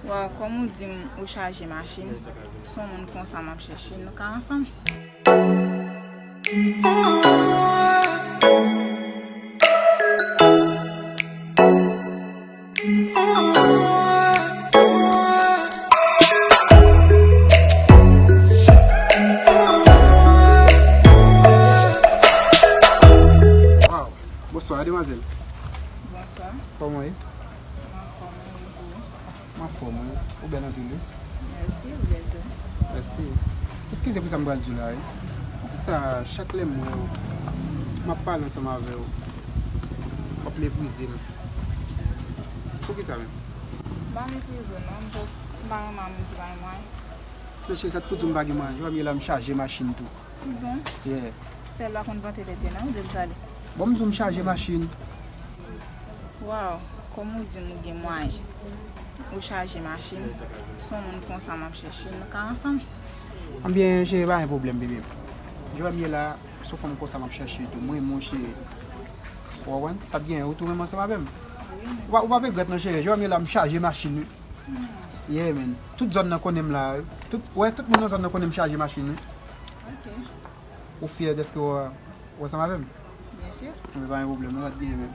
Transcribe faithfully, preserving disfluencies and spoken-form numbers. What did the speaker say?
Bon, kòm ou di m ou chaje machin, se yon moun konsa m ap chèche, nou ka ansanm. Wow. Bonswa, demwazèl. Bonswa. Kòman w ye? Mwen anfòm, e ou? Mwen anfòm, wi. Ou bèl anpil, wi. Mèsi, ou bèl tou. Mèsi. Eskize pou sa m pral di w la, wi. Poukisa chak lè m wè w, m ap pale ansanm avè w, w ap meprize m? Poukisa menm? M pa meprize w non, m just m pa renmen moun ki pa gen mwayen. Non, cheri, sa t pou di w m pa gen mwayen. Jodi a m ye la, m chaje machin tou. Bon, Yeah. sèl pa konn vante tete non, ou di l sa li. Bon, m di w m chaje machin. Wow, kòm ou di m ou gen mwayen, ou chaje machin, se yon moun konsa m ap chèche, nou ka ansanm. Anbyen, cheri, pa gen pwoblèm, bebe. Jodi a m ye la, se yon fanm konsa m ap chèche tou. Mwen, mon cheri. Ou konprann? Sa t genyen, ou tou menm ansanm avè m. Ou pa, ou pa regrèt non, cheri. Jodi a m ye la, m chaje machin, wi. Yeah, man. Tout zòn nan konnen m la, wi. Tout, wè, tout moun nan zòn nan konnen m chaje machin, wi. Ok. Ou fyè dèske w, w ansanm avè m? Byen si. Anben, pa gen pwoblèm, non, sa t genyen menm.